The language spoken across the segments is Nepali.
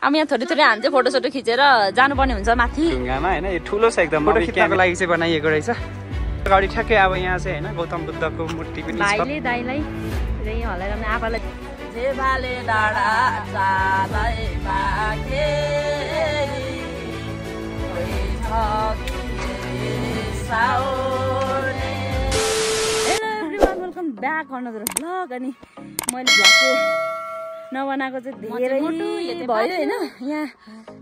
अब यहाँ थोरै थोरै हामी चाहिँ फोटोसोटो खिचेर जानुपर्ने हुन्छ माथि ढुङ्गामा होइन। यो ठुलो छ एकदम, फोटो खिच्नको लागि चाहिँ बनाइएको रहेछ। अगाडि ठ्याक्कै अब यहाँ चाहिँ होइन गौतम बुद्धको मूर्ति पनि छ। भाइले दाइलाई यही हलाएर आपालाई जेबाले डाँडा चालै बाखेरी hello everyone, welcome back another vlog. अनि मैले भ्लग चाहिँ नबनाएको चाहिँ धेरै भयो होइन। यहाँ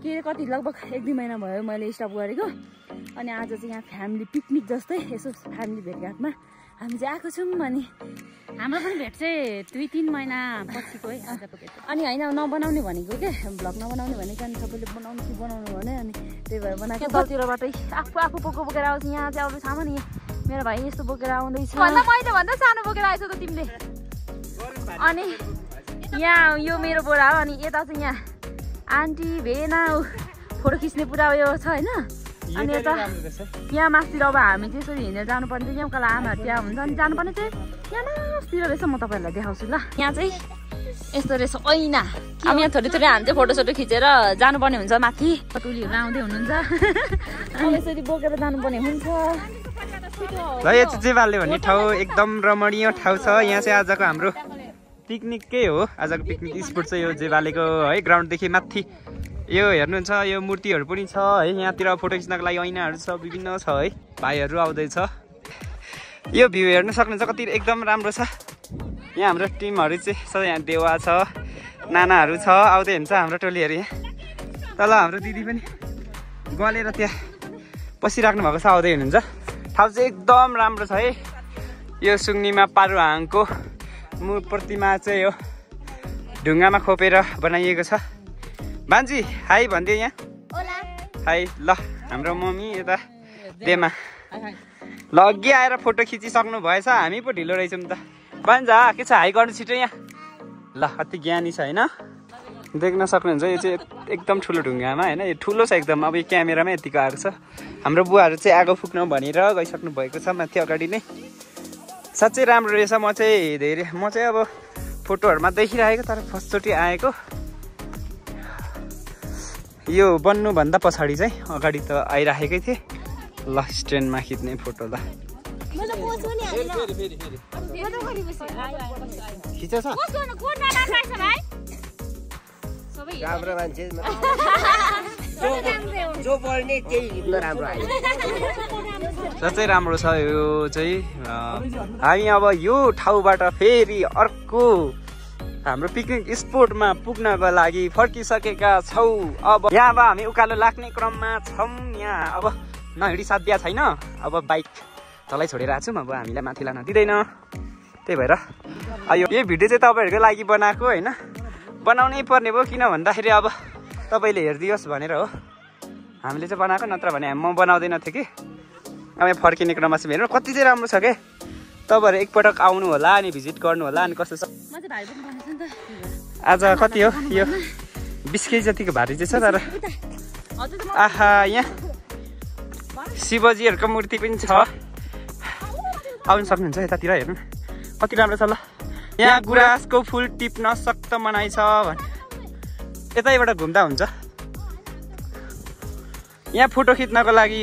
के कति लगभग 1-2 महिना भयो मैले स्टप गरेको। अनि आज चाहिँ यहाँ फ्यामिली पिकनिक जस्तै यसो फ्यामिली भेटघाटमा हामी चाहिँ आएको छौँ। अनि हाम्रो पनि भेट चाहिँ 2-3 महिना पछिको है आजको भेट। अनि होइन नबनाउने भनेको के भ्लग नबनाउने भनेको, अनि सबैले बनाउनु कि बनाउनु भने अनि त्यही भएर बनाएको। तलतिरबाटै आफू बोकेर आउँछ। यहाँ चाहिँ अब थाहा नि मेरो भाइ यस्तो बोकेर आउँदैछ भन्दा मैले भन्दा सानो बोकेर आएछ त तिमीले। अनि यहाँ यो मेरो बोरा हो। अनि यता चाहिँ यहाँ आन्टी भेना फोटो खिच्ने पुरा उयो छ होइन। अनि यता यहाँ मासतिर अब हामी त्यसरी हिँडेर जानुपर्ने चाहिँ यहाँ उकालो आमाहरू त्यहाँ हुन्छ। अनि जानुपर्ने चाहिँ यहाँ मासतिर रहेछ, म तपाईँहरूलाई देखाउँछु ल। यहाँ चाहिँ यस्तो रहेछ ऐना। अब यहाँ थोरै थोरै हामी चाहिँ फोटोसोटो खिचेर जानुपर्ने हुन्छ माथि। टुलीहरू आउँदै हुनुहुन्छ यसरी बोकेर जानुपर्ने हुन्छ। ल यो चाहिँ जेवाले भन्ने ठाउँ एकदम रमणीय ठाउँ छ। यहाँ चाहिँ आजको हाम्रो पिकनिकै हो। आजको पिकनिक स्पोट चाहिँ यो जेवालेको है ग्राउन्डदेखि माथि यो हेर्नुहुन्छ। यो मूर्तिहरू पनि छ है। यहाँतिर फोटो खिच्नको लागि ऐनाहरू छ, विभिन्न छ है। भाइहरू आउँदैछ। यो भ्यू हेर्न सक्नुहुन्छ कति एकदम राम्रो छ। यहाँ हाम्रो टिमहरू चाहिँ छ। यहाँ देवा छ, नानाहरू छ, आउँदै हुन्छ हाम्रो टोलीहरू। यहाँ तल हाम्रो दिदी पनि गलेर त्यहाँ बसिराख्नु भएको छ, आउँदै हुनुहुन्छ। ठाउँ चाहिँ एकदम राम्रो छ है। यो सुङ्नीमा पारुहाङको प्रतिमा चाहिँ यो ढुङ्गामा खोपेर बनाइएको छ। बान्जी हाई भनिदियो यहाँ। हाई ल हाम्रो मम्मी यता देमा ल अघि आएर फोटो खिचिसक्नु भएछ। हामी पो ढिलो रहेछौँ त। बान्जा के छ हाई गर्नु छिटो यहाँ ल। कति ज्ञानी छ होइन, देख्न सक्नुहुन्छ। यो चाहिँ एकदम ठुलो ढुङ्गामा होइन। यो ठुलो छ एकदम। अब यो क्यामेरामा यतिको आएको छ। हाम्रो बुवाहरू चाहिँ आगो फुक्न भनेर गइसक्नु भएको छ माथि अगाडि नै। साँच्चै राम्रो रहेछ। म चाहिँ अब फोटोहरूमा देखिरहेको, तर फर्स्टचोटि आएको। यो बन्नुभन्दा पछाडि चाहिँ अगाडि त आइराखेकै थिएँ। ल स्ट्यान्डमा खिच्ने फोटो ल राम्रो मान्छे जो बोल्ने त्यही हिँड्न राम्रो आयो। साँच्चै राम्रो छ यो चाहिँ। हामी अब यो ठाउँबाट फेरि अर्को हाम्रो पिकनिक स्पोटमा पुग्नको लागि फर्किसकेका छौँ। अब यहाँ अब हामी उकालो लाग्ने क्रममा छौँ। यहाँ अब नहिँडी साध्य छैन। अब बाइक तलै छोडेर आएको छौँ। अब हामीलाई माथि लान दिँदैन। त्यही भएर यो भिडियो चाहिँ तपाईँहरूको लागि बनाएको होइन। बनाउनै पर्ने भयो, किन भन्दाखेरि अब तपाईँले हेरिदियोस् भनेर हो हामीले चाहिँ बनाएको। नत्र भने म बनाउँदैन थिएँ कि। अब यहाँ फर्किने क्रममा चाहिँ हेर्नु कति चाहिँ राम्रो छ क्या। तपाईँहरू एकपटक आउनु होला अनि भिजिट गर्नु होला। अनि कस्तो छ आज कति हो यो 20 केजी जतिको भारी चाहिँ छ। तर आहा यहाँ शिवजीहरूको मूर्ति पनि छ। आउनु सक्नुहुन्छ यतातिर हेर्नु कति राम्रो छ। ल यहाँ गुराँसको फुल टिप्न सक्त मनाइ छ भने यतैबाट घुम्दा हुन्छ। यहाँ फोटो खिच्नको लागि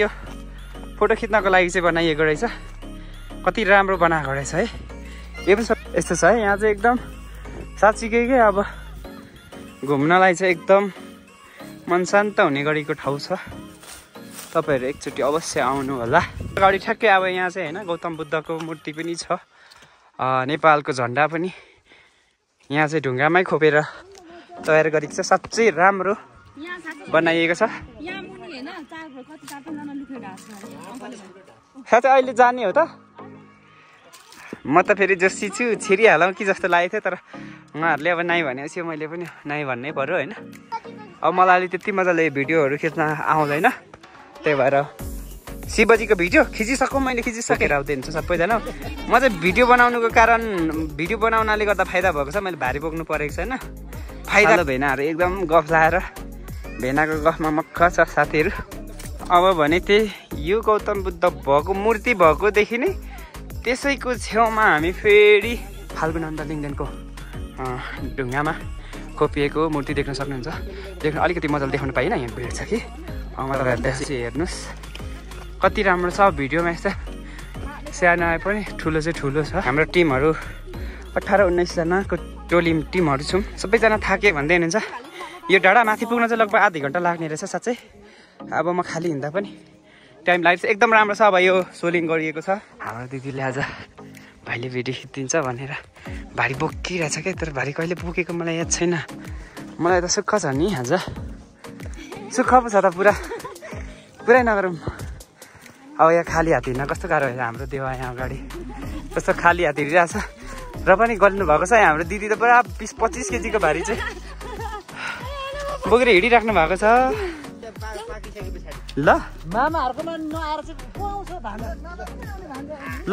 चाहिँ बनाइएको रहेछ। कति राम्रो बनाएको रहेछ है। यो पनि यस्तो छ है। यहाँ चाहिँ एकदम साँच्चीकै के अब घुम्नलाई चाहिँ एकदम मन शान्त हुने गरेको ठाउँ छ। तपाईँहरू एकचोटि अवश्य आउनु होला। अगाडि ठ्याक्कै अब यहाँ चाहिँ होइन गौतम बुद्धको मूर्ति पनि छ। नेपालको झन्डा पनि यहाँ चाहिँ ढुङ्गामै खोपेर तयार गरेको छ। साँच्चै राम्रो बनाइएको छ। साँच्चै अहिले जाने हो त। म त फेरि जोसी छु, छिरिहालौँ कि जस्तो लागेको थियो। तर उहाँहरूले अब नाइ भनेपछि मैले पनि नाइ भन्नै पर्यो होइन। अब मलाई अहिले त्यति मजाले भिडियोहरू खिच्न आउँदैन। त्यही भएर शिवजीको भिडियो खिचिसकौँ। मैले खिचिसकेर आउँदै हुन्छ सबैजना। म चाहिँ भिडियो बनाउनुको कारण भिडियो बनाउनाले गर्दा फाइदा भएको छ। मैले भारी बोक्नु परेको छैन। फाइदा भेनाहरू एकदम गफ लाएर भेनाको गफमा मक्ख छ साथीहरू। अब भने त्यही यो गौतम बुद्ध भएको मूर्ति भएकोदेखि नै त्यसैको छेउमा हामी फेरि फाल्गुनन्द लिङ्गनको ढुङ्गामा खोपिएको मूर्ति देख्न सक्नुहुन्छ। देख्न अलिकति मजाले देखाउन पाइनँ, यहाँ भिड छ कि। तपाईँहरू त्यसै हेर्नुहोस् कति राम्रो छ। भिडियोमा यस्तो सानो आए पनि ठुलो चाहिँ ठुलो छ। हाम्रो टिमहरू 18-19 जनाको टोली टिमहरू छौँ। सबैजना थाके भन्दै हुनुहुन्छ। यो डाँडा माथि पुग्न चाहिँ लगभग आधी घन्टा लाग्ने रहेछ साँच्चै। अब म खाली हिँड्दा पनि टाइम लाग्छ। एकदम राम्रो छ। अब यो सोलिङ गरिएको छ। हाम्रो दिदीले आज भाइले भिडियो खिचिदिन्छ भनेर भारी बोकिरहेछ क्या। तर भारी कहिले बोकेको मलाई याद छैन। मलाई त सुख छ नि आज। सुख पो छ त पुरै नगरौँ। अब यहाँ खाली हात हिँड्न कस्तो गाह्रो भएछ। हाम्रो देवा यहाँ अगाडि कस्तो खाली हात हिँडिरहेछ र पनि गर्नु भएको छ। हाम्रो दिदी त पुरा 20-25 केजीको भारी चाहिँ बोकेर हिँडिराख्नु भएको छ। ल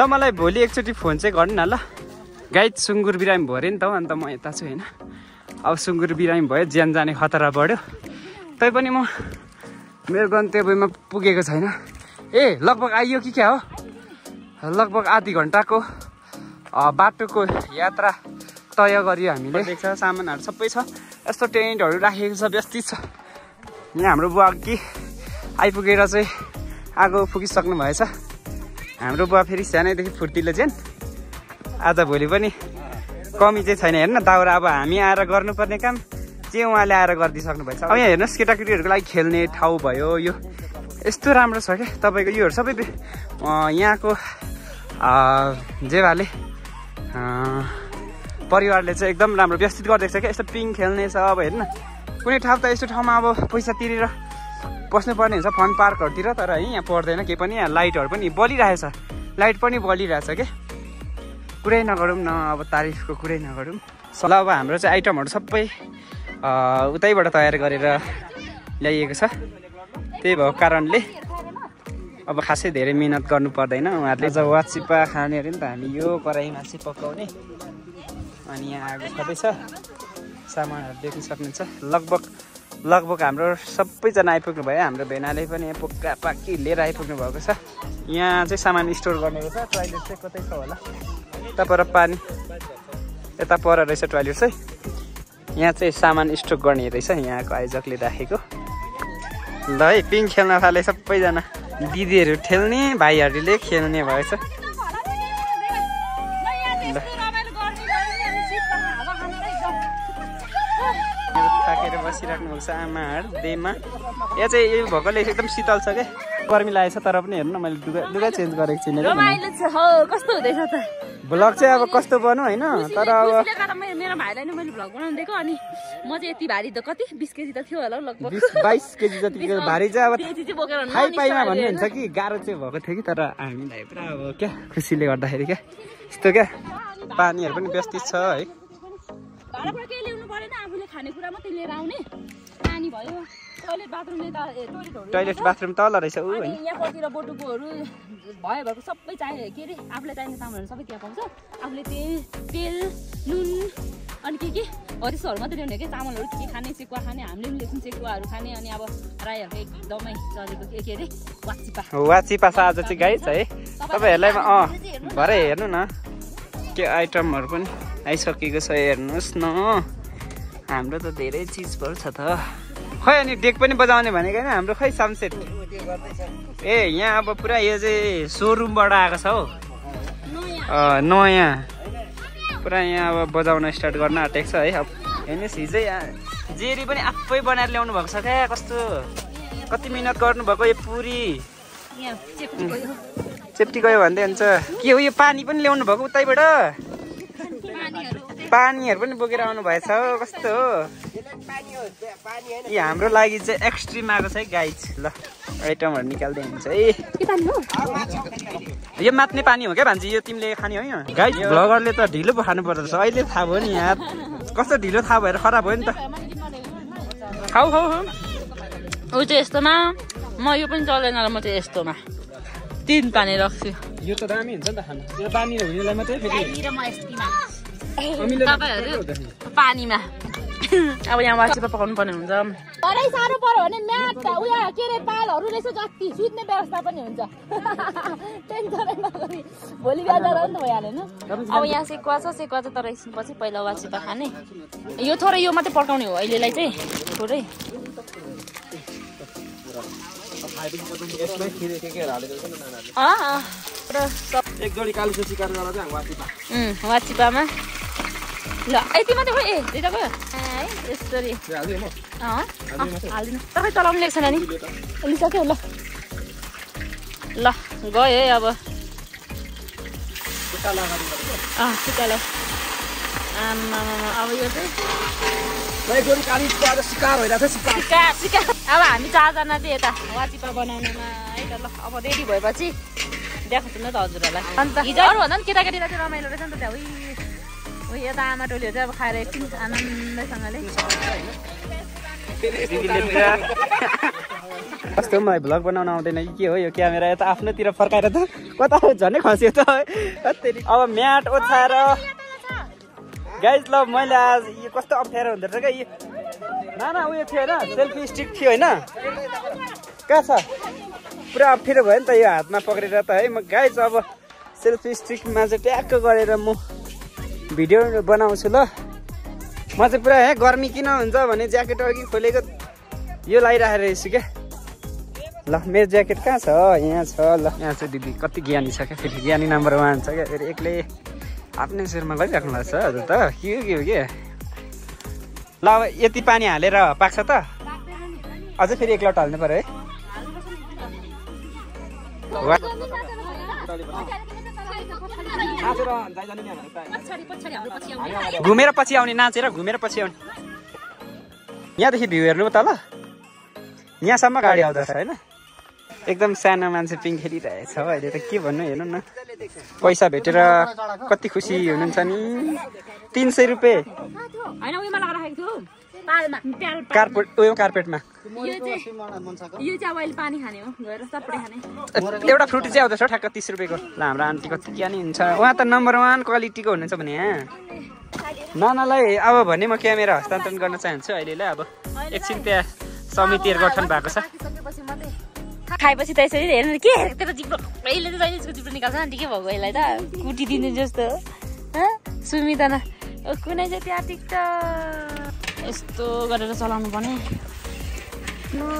मलाई भोलि एकचोटि फोन चाहिँ गर्नु न ल। गाइड सुँगुर बिरामी भयो अरे नि त, अन्त म यता छु होइन। अब सुँगुर बिरामी भयो, ज्यान जाने खतरा बढ्यो। तैपनि म मेरो गन्तव्यमा पुगेको छैन। लगभग आइयो कि क्या हो। लगभग आधी घन्टाको बाटोको यात्रा तय गरियो हामीले। देख्छ सामानहरू सबै छ। यस्तो टेन्टहरू राखेको छ, व्यवस्थित छ। यहाँ हाम्रो बुवा कि आइपुगेर चाहिँ आगो फुकिसक्नु भएछ। हाम्रो बुवा फेरि सानैदेखि फुर्तिलो चाहिँ आज भोलि पनि कमी चाहिँ छैन। हेर्न दाउरा अब हामी आएर गर्नुपर्ने काम चाहिँ उहाँले आएर गरिदिइसक्नु भएछ। अब यहाँ हेर्नुहोस् केटाकेटीहरूको लागि खेल्ने ठाउँ भयो। यो यस्तो राम्रो छ क्या तपाईँको। योहरू सबै यहाँको जेवाले परिवारले चाहिँ एकदम राम्रो व्यवस्थित गरिदिएको छ क्या। यस्तो पिङ खेल्ने छ। अब हेर्न कुनै ठाउँ त यस्तो ठाउँमा अब पैसा तिरेर बस्नुपर्ने हुन्छ फन पार्कहरूतिर। तर है यहाँ पर्दैन केही पनि। यहाँ लाइटहरू पनि बलिरहेछ। लाइट पनि बलिरहेछ क्या। कुरै नगरौँ न, अब तारिफको कुरै नगरौँ। ल अब हाम्रो चाहिँ आइटमहरू सबै उतैबाट तयार गरेर ल्याइएको छ। त्यही भएको कारणले अब खासै धेरै मिहिनेत गर्नु पर्दैन। उहाँहरूले जब वाचिपा खाने अरे नि त हामी यो कराईमा चाहिँ पकाउने। अनि यहाँ आगो छँदैछ। सामानहरू देख्न सक्नुहुन्छ। लगभग हाम्रो सबैजना आइपुग्नु भयो। हाम्रो भेनाले पनि यहाँ पोका पाकी लिएर आइपुग्नु भएको छ। यहाँ चाहिँ सामान स्टोर गर्ने रहेछ। टोइलेट चाहिँ कतै छ होला, यता पर पानी यता पर रहेछ टोइलेट चाहिँ। यहाँ चाहिँ सामान स्टोक गर्ने रहेछ यहाँको आयोजकले राखेको। ल है पिङ खेल्न थाले सबैजना। दिदीहरू खेल्ने, भाइहरूले खेल्ने भएछ। थाकेर बसिराख्नु भएको छ आमाहरू देमा। यहाँ चाहिँ यो भएकोले एकदम शीतल छ क्या। गर्मी लागेको छ तर पनि हेर्नु न मैले लुगा चेन्ज गरेको छैन। कस्तो हुँदैछ त भ्लग चाहिँ अब कस्तो बनौँ होइन। तर अब मेरो भाइलाई नै मैले भ्लग बनाउनु दिएको। अनि म चाहिँ यति भारी त कति 20 केजी त थियो होला लगभग। 20-22 केजी जतिको भारी चाहिँ अब बोकेर थाहै पाइमा भन्ने हुन्छ कि गाह्रो चाहिँ भएको थियो कि। तर हामीलाई पुरा अब क्या खुसीले गर्दाखेरि क्या यस्तो क्या। पानीहरू पनि व्यवस्थित छ है। घरबाट केही ल्याउनु परेन, आफूले खाने कुरा मात्रै लिएर आउने। पानी भयो, टोइलेट बाथरुम तल रहेछ ऊ हैन। यहाँतिर बोटुकोहरू भयो भएको सबै चाहियो के अरे आफूलाई चाहिने सामानहरू सबै त्यहाँ पाउँछ। आफूले तेल नुन अनि के हो त्यस्तोहरू मात्रै ल्याउने क्या। चामलहरू के खाने, सेकुवा खाने, हामीले पनि ल्याउँछौँ सेकुवाहरू खाने। अनि अब राईहरूको एकदमै चलेको के अरे वाचिपा आज चाहिँ गाइस है। तपाईँहरूलाई भरे हेर्नु न के आइटमहरू पनि आइसकेको छ। हेर्नुहोस् न हाम्रो त धेरै चिजहरू छ त। खै अनि डेक पनि बजाउने भनेको होइन हाम्रो। खै साउन्ड सेट यहाँ अब पुरा यो चाहिँ सोरुमबाट आएको छ हो नयाँ। पुरा यहाँ अब बजाउन स्टार्ट गर्न आँटेको छ है। अब हेर्नुहोस् हिजै जेरी पनि आफै बनाएर ल्याउनु भएको छ क्या। कस्तो कति मिहिनेत गर्नुभएको। यो पुरी चेप्टी गयो भन्दै हुन्छ। के हो यो पानी पनि ल्याउनु भएको उतैबाट। पानीहरू पनि बोकेर आउनु भएछ। कस्तो हो यो हाम्रो लागि चाहिँ एक्सट्रिम आएको छ है गाइज। ल आइटमहरू निकाल्दै हुन्छ है। यो मात्ने पानी हो क्या भान्जी, यो तिमीले खाने होइन गाइज। भ्लगरले त ढिलो पो खानु पर्दो रहेछ। अहिले थाहा भयो नि यार, कस्तो ढिलो थाहा भएर खराब भयो नि त। खाऊ ऊ चाहिँ यस्तोमा म यो पनि चल्दैन र म चाहिँ यस्तोमा 3 पानी राख्छु। यो त दामी हुन्छ नि त खानु। यो पानी हुनेलाई मात्रै फेरि तपाईँहरू पानीमा अब यहाँ वाचिपा पकाउनु पर्ने हुन्छ अरे साह्रो पर्यो भने म्याट उयो के रे पालहरू रहेछ जति सुत्ने व्यवस्था पनि हुन्छ टेन्सनै नगरी भोलि बिहान जाँदा पनि त भइहाल्यो हैन अब यहाँ सेकुवा छ तर एकछिनपछि पहिला वाचिपा खाने यो थोरै यो मात्रै पड्काउने हो अहिलेलाई चाहिँ थोरै एक जोडी कालुको शिकार गरेर चाहिँ वाचिपा वाचिपामा ल यति मात्रै हो ए दुईटा भयो है यसरी हाल्दिनु तपाईँ चलाउनु लेख्छ नानी लिइसक्यो ल गयो है अब सुकालो अब यो चाहिँ अब हामी 4 जना चाहिँ यता वाचिपा बनाउनुमा है त ल अब रेडी भएपछि देखाउँछु न त हजुरहरूलाई अन्त हिजो अरूभन्दा पनि केटाकेटीलाई चाहिँ रमाइलो रहेछ नि त त्यहाँ उयो यता आमा टोलीहरू चाहिँ अब खाएर एकछिन आनन्दसँगले कस्तो मलाई भ्लग बनाउन आउँदैन कि के हो यो क्यामेरा यता आफ्नोतिर फर्काएर त कता झनै खस्यो त अब म्याट ओछाएर गाइज ल मैले आज यो कस्तो अप्ठ्यारो हुँदो रहेछ क्या यो नाना उयो थियो होइन सेल्फी स्टिक थियो होइन कहाँ छ पुरा अप्ठ्यारो भयो नि त यो हातमा पक्रेर त है म गाइज अब सेल्फी स्टिकमा चाहिँ ट्याक्क गरेर म भिडियो बनाउँछु ल म चाहिँ पुरा है गर्मी किन हुन्छ भने ज्याकेट अघि खोलेको यो लगाइराखेर रहेछु क्या ल मेरो ज्याकेट कहाँ छ यहाँ छ ल यहाँ चाहिँ दिदी कति ज्ञानी छ क्या फेरि ज्ञानी नम्बर 1 छ क्या फेरि एक्लै आफ्नै शिरमा गरिराख्नु भएको छ हजुर त के हो के ल अब यति पानी हालेर पाक्छ त अझै फेरि एक लट हाल्नु पर्यो है घुमेर पछि आउने नाचेर घुमेर पछि आउने यहाँदेखि भ्यू हेर्नु त ल यहाँसम्म गाडी आउँदछ होइन एकदम सानो मान्छे पिङ खेलिरहेछ अहिले त के भन्नु हेर्नु न पैसा भेटेर कति खुसी हुनुहुन्छ नि 300 रुपियाँ कार्पेटमा एउटा फ्रुटी चाहिँ आउँदैछ ठ्याक्क 30 रुपियाँको ल हाम्रो आन्टी कति ज्ञानी हुन्छ उहाँ त नम्बर 1 क्वालिटीको हुनुहुन्छ भने नानालाई अब भने म क्यामेरा हस्तान्तरण गर्न चाहन्छु अहिलेलाई अब एकछिन त्यहाँ समितिहरू गठन भएको छ खाएपछि त यसरी हेर्नु के तेरो जिब्रो अहिले त जहिले यसको जिब्रो निकाल्छ आन्टी के भएको यसलाई त कुटिदिनु जस्तो सुमिता न कुनै चाहिँ त्यहाँ टिक्छ यस्तो गरेर चलाउनु पर्ने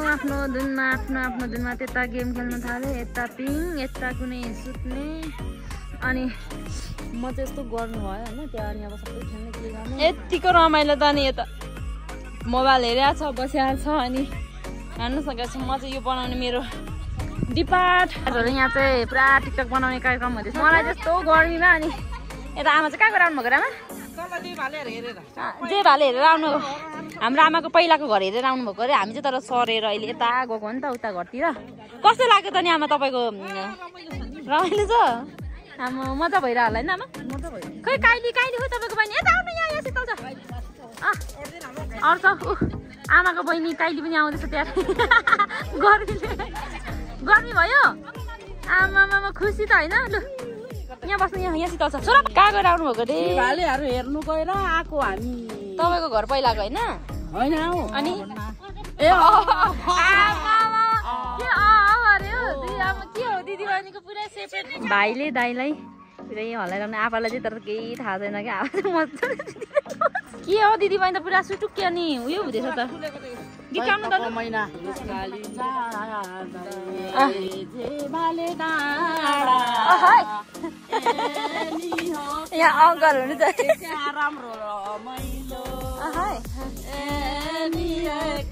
आफ्नो धुनमा त्यता गेम खेल्न थाले यता पिङ यता कुनै सुत्ने अनि म चाहिँ यस्तो गर्नु भयो होइन त्यहाँ अनि अब सबै खेल्ने के गर्ने यतिको रमाइलो त अनि यता मोबाइल हेरेको छ बसिरहेको छ अनि हान्नु सकेको छ म चाहिँ यो बनाउने मेरो डिपार्टहरू यहाँ चाहिँ पुरा टिकटक बनाउने कार्यक्रम हुँदैछ मलाई त्यस्तो गर्मीमा अनि यता आमा चाहिँ कहाँ गएर आउनु भएको जे भाले हेरेर आउनु हाम्रो आमाको पहिलाको घर हेरेर आउनुभएको अरे हामी चाहिँ तर सरेर अहिले यता गएको हो नि त उता घरतिर कस्तो लाग्यो त नि आमा तपाईँको रमाइलो छ आमा मजा भइरह होला होइन आमा खै काइली हो तपाईँको बहिनी यता आउनु यहाँ शीतल छ अरू त आमाको बहिनी काइली पनि आउँदैछ त्यहाँ गर्मी भयो आमामा खुसी त होइन लु यहाँ बस्नु यहाँ शीतल छ छोरा कहाँ गएर आउनुभएको रे भालेहरू हेर्नु गएर आएको हामी तपाईँको घर पहिलाको होइन अनि ए के हो दिदी बहिनीको पुरै सेपरेट भाइले दाइलाई पुरै हल्लाइरहने आपालाई चाहिँ तर केही थाहा छैन क्या आमा चाहिँ मजा के हो दिदी बहिनी त पुरा सुटुक्यो नि उयो हुँदैछ त गीत गाउनु त महिना यहाँ अङ्कल हुनु त राम्रो रमाइलो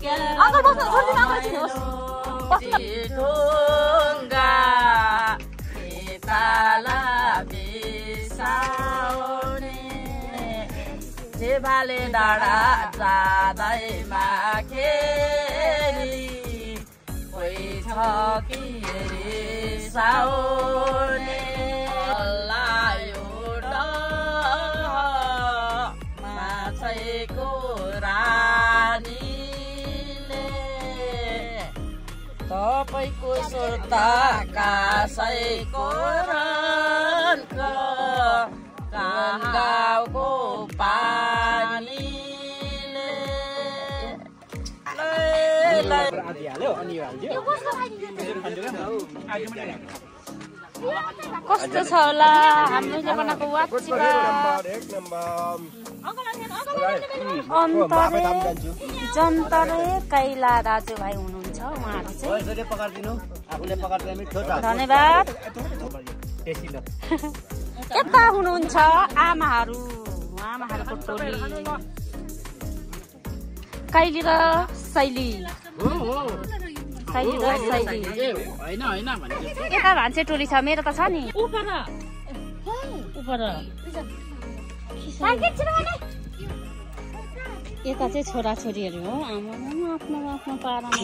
अङ्कल बस्नु छोडिदिनु अङ्कल चिन्नुहोस् ढुङ्गा ताला बिसाउने भाले डाँडा जाँदैमा खेली कोही छ कि रिसाउने लायो माछैको रानीले तपाईँको सुर्ता कासैको रन्क गाउँको पानीले कस्तो छ होला हामीले बनाएको वाचिपा जन्तरे कैला दाजुभाइ हुनुहुन्छ उहाँहरू चाहिँ धन्यवाद। यता हुनुहुन्छ आमाहरूको टोली कैली र शैली यता भान्से टोली छ मेरो त छ नि यता चाहिँ छोराछोरीहरू हो आफ्नो आफ्नो पारामा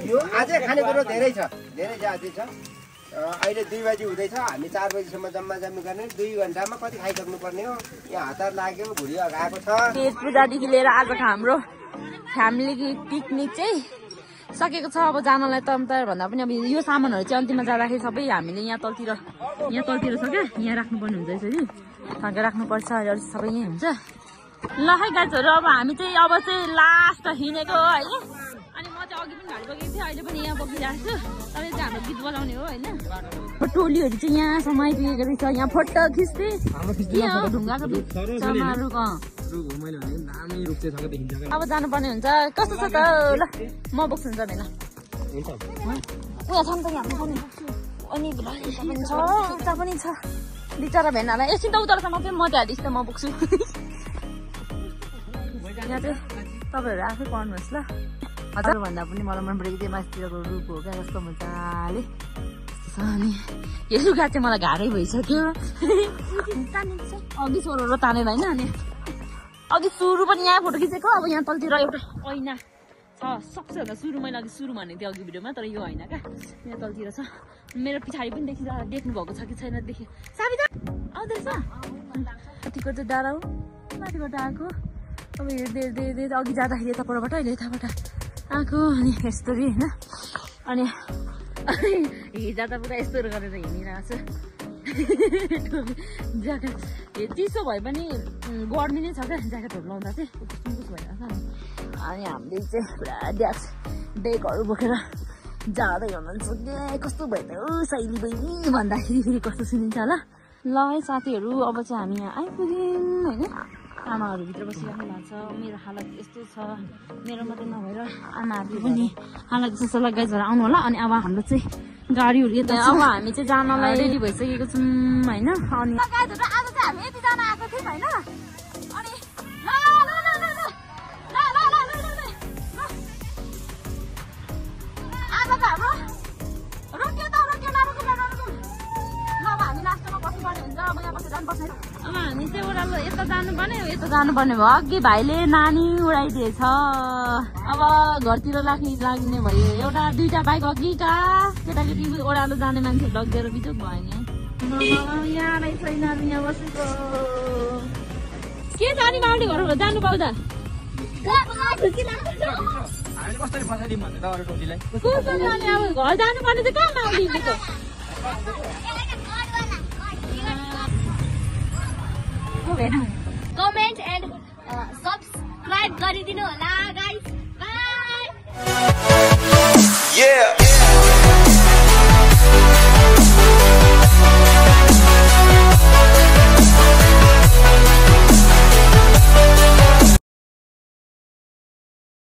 यो अझै खानेकुरो धेरै छ अझै छ। अहिले 2 बजी हुँदैछ, हामी 4 बजीसम्म जम्मा जम्मी गर्ने। 2 घन्टामा कति खाइसक्नु पर्ने हो। यहाँ हतार लाग्यो, भुँडी अगाएको छ। पेट पूजादेखि लिएर आजको हाम्रो फ्यामिली पिकनिक चाहिँ सकेको छ। अब जानलाई तन्तर भन्दा पनि अब यो सामानहरू चाहिँ अन्तिममा जाँदाखेरि सबै हामीले यहाँ तलतिर छ क्या, यहाँ राख्नुपर्ने हुन्छ यसरी थन्के राख्नुपर्छ। अरू सबै यहीँ हुन्छ। ल है गाइजहरू, अब हामी चाहिँ लास्ट हिँडेको हो होइन। अनि म चाहिँ अघि पनि गाडी बगेको थिएँ, अहिले पनि यहाँ बगिरहेको छु। तपाईँ चाहिँ हाम्रो गीत बोलाउने हो होइन। टोलीहरू चाहिँ यहाँसम्म आइपुगेको रहेछ। यहाँ फोटो खिच्दै ढुङ्गाको अब जानुपर्ने हुन्छ। कस्तो छ त? ल म बोक्छु नि जाँदैन उयो छ नि त यहाँ पनि। अनि उता पनि छ बिचरा भेनालाई एकछिन त उतारसम्म चाहिँ म चाहिँ हालिस् त म बोक्छु। यहाँ चाहिँ तपाईँहरू आफै पढ्नुहोस् ल। हजुरभन्दा पनि मलाई मन परेको चाहिँ माथितिरको रुख हो क्या, कस्तो मजाले अनि यो लुगा चाहिँ मलाई गाह्रै भइसक्यो। अघि सोह्र तानेर होइन। अनि अघि सुरु पनि यहाँ फोटो खिचेको। अब यहाँ तलतिर एउटा ऐना छ सक्छ होला। सुरु मैले अघि सुरु भनेको थिएँ अघि भिडियोमा, तर यो होइन क्या, यहाँ तलतिर छ। मेरो पछाडि पनि देख्नु भएको छ कि छैन देखेँ। साबिता आउँदैछ कतिको चाहिँ डाँडा हो माथिबाट आएको। अब हेर्दै अघि जाँदाखेरि यताबाट अहिले यताबाट आएको। अनि यस्तरी होइन। अनि हिजो त पुरा यस्तोहरू गरेर हिँडिरहेको छु। ज्याकेट चिसो भए पनि गर्मी नै छ क्या ज्याकेटहरू लाउँदा चाहिँ कस्तो भइरहेको छ। अनि हामीले चाहिँ पुरा ब्यागहरू बोकेर जाँदै हुनुहुन्छ। कस्तो भयो शैली बहिनी भन्दाखेरि फेरि कस्तो सुनिन्छ होला। ल है साथीहरू, अब चाहिँ हामी यहाँ आइपुग्यौँ होइन। आमाहरू भित्र बसिराख्नु भएको छ। मेरो हालत यस्तो छ, मेरो मात्रै नभएर आमाहरू पनि हालत यस्तो गाइजहरू आउनु होला। अनि अब हाम्रो चाहिँ गाडीहरू यता अब हामी चाहिँ जानलाई रेडी भइसकेको छौँ होइन। अनि गाइजहरू आज चाहिँ हामी यतिजना आएको थियौँ होइन। अनि आज त हाम्रो रोक्यो त रोक्यो नरोक्यो ल अब हामी लास्टमा बस्नुपर्ने हुन्छ। अब यहाँ बसेर जानुपर्छ। अब हामी चाहिँ ओह्रालो यता जानुपर्ने भयो। अघि भाइले नानी उडाइदिएछ। अब घरतिर लाग्ने भयो। एउटा 2टा बाइक अघि केटाकेटी ओह्रालो जाने मान्छे लगिदिएर बिजोक भयो नि। यहाँ रहेछ यहाँ बसेको के जाने बाउले घरबाट जानु पाउँदा घर जानुपर्ने चाहिँ कहाँ माउलीको कमेन्ट एन्ड सब्सक्राइब गरिदिनु होला गाइस। बाइ।